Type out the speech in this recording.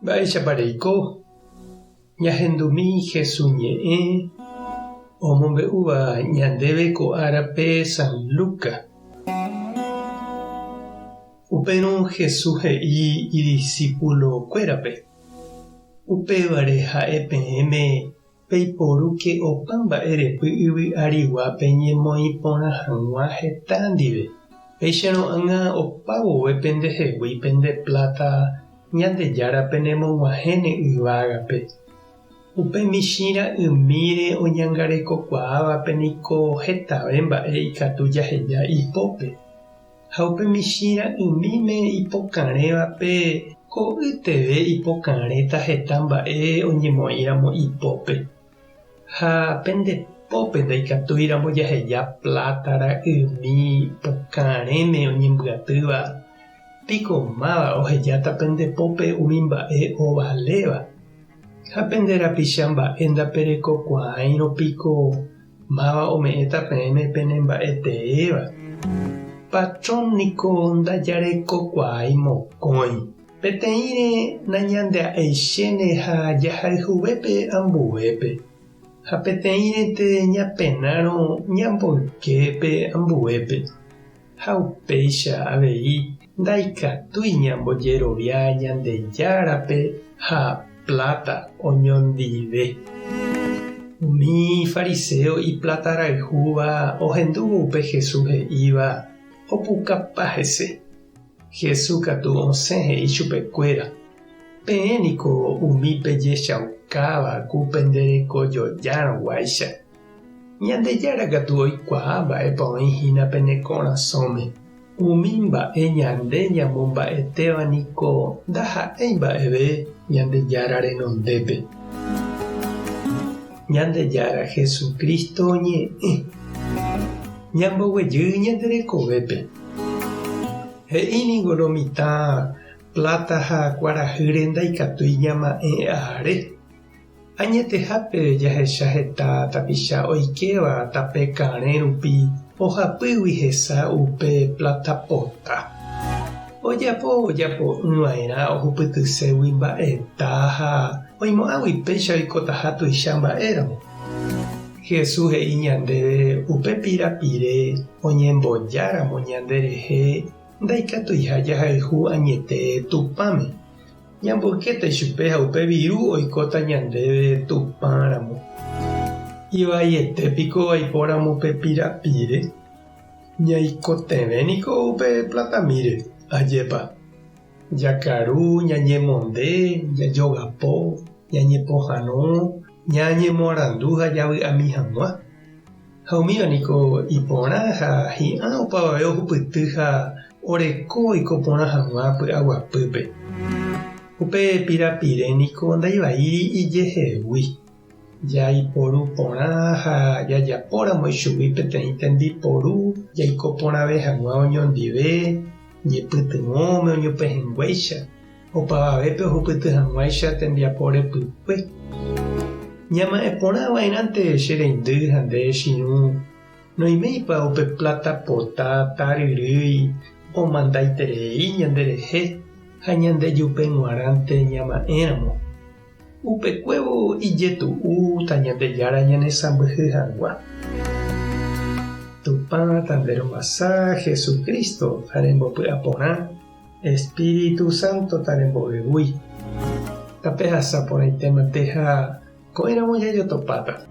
Mba'éichapa reiko? Ñahendumi Jesús ñe'ẽ omombe'úva ñandéve ko árape San Lucas. Upérõ Jesús he'i idisípulokuérape, Upévare ha'e peẽme Peiporúke opa mba'e repy yvy arigua peñemoĩ porã hag̃ua heta ndive. Péicharõ ág̃a opa vove pendehegui pende pláta Ñandejára penemog̃uahẽne yvágape. Upe michĩ ra'ymíre oñangarekokuaávape niko hetave mba'e ikatu jaheja ipópe. Ha upe michĩ ra'ymíme ipokarẽvape ko'yteve ipokarẽta heta mba'e oñemoĩramo ipópe. Ha pende pópe ndaikatúiramo jaheja pláta ra'ymi pokarẽme oñembyatýva, piko máva ohejáta pende pópe umi mba'e ovaléva? Ha pende rapicha mba'e ndaperekokuaáirõ piko Máva ome'ẽta peẽme pene mba'e teéva? Patrón niko ndajarekokuaái mokõi. Peteĩre nañandea'eichéne ha jahayhuve pe ambuépe, ha peteĩrente ñapenárõ ñamboyke pe ambuépe. Ha upéicha avei ndaikatúi ñambojerovia Ñandejárape ha pláta oñondive. Umi fariséo iplatarayhúva ohendúvo upe Jesús he'íva, opukapa hese. Jesús katu osẽ he'i chupekuéra, Peẽ niko umi pejechaukáva ku penderekojojárõguáicha. Ñandejára katu oikuaa mba'épa oĩ hína pene korasõme. Umi mba'e ñande ñamomba'etéva niko ndaha'éi mba'eve Ñandejára renondépe. Ñandejára Jesucristo ñe'ẽ. Ñamboguejy ñande rekovépe. He'i ningo lo mitã pláta ha kuarahýre ndaikatúi ñama'ẽ are. Añetehápe jahecha heta tapicha oikéva tape karẽ rupi ohapýgui hesa upe pláta pota. Ojapo ojapo'ỹva'erã ohupytységui mba'eta ha oimo'ãgui péicha oikotaha tuicha mba'éramo. Jesús he'i ñandéve upe pirapire oñembojáramo ñanderehe ndaikatuiha jahayhu añete Tupãme. Ñamboykéta ichupe ha upe viru oikóta ñandéve Tupã ramo. Ivaiete piko aipóramo pe pirapire? Ñaikotevẽ niko upe platamíre, ajépa. Jakaru, ñañemonde, jajogapo, ñañepohãno, ñañemoarandu ha javy'ami hag̃ua. Ha umíva niko iporã ha hi'ã opavave ohupyty ha oreko oiko porã hag̃ua py'aguapýpe. Upe pirapire niko ndaivaíri ijehegui. Jaiporu porã ha jajapóramo ichugui peteĩ tembiporu jaiko porãve hag̃ua oñondive, ñepytyvõme oñopehẽnguéicha, opavavépe ohupyty hag̃uáicha tembiapo repykue. Ñama'ẽ porã va'erãnte che reindy ha nde che irũ, noiméipa upe pláta pota taryrýi omandaiterei ñanderehe ha ñandejupe g̃uarãnte ñama'ẽramo. Upekuévo ijetu'úta Ñandejára ñanesãmbyhy hag̃ua. Tupã tanderovasa Jesucristo ha rembopy'aporã. Espíritu Santo taremboyvúi. Tapehasa porãitémante ha ko'ẽramo jajotopáta.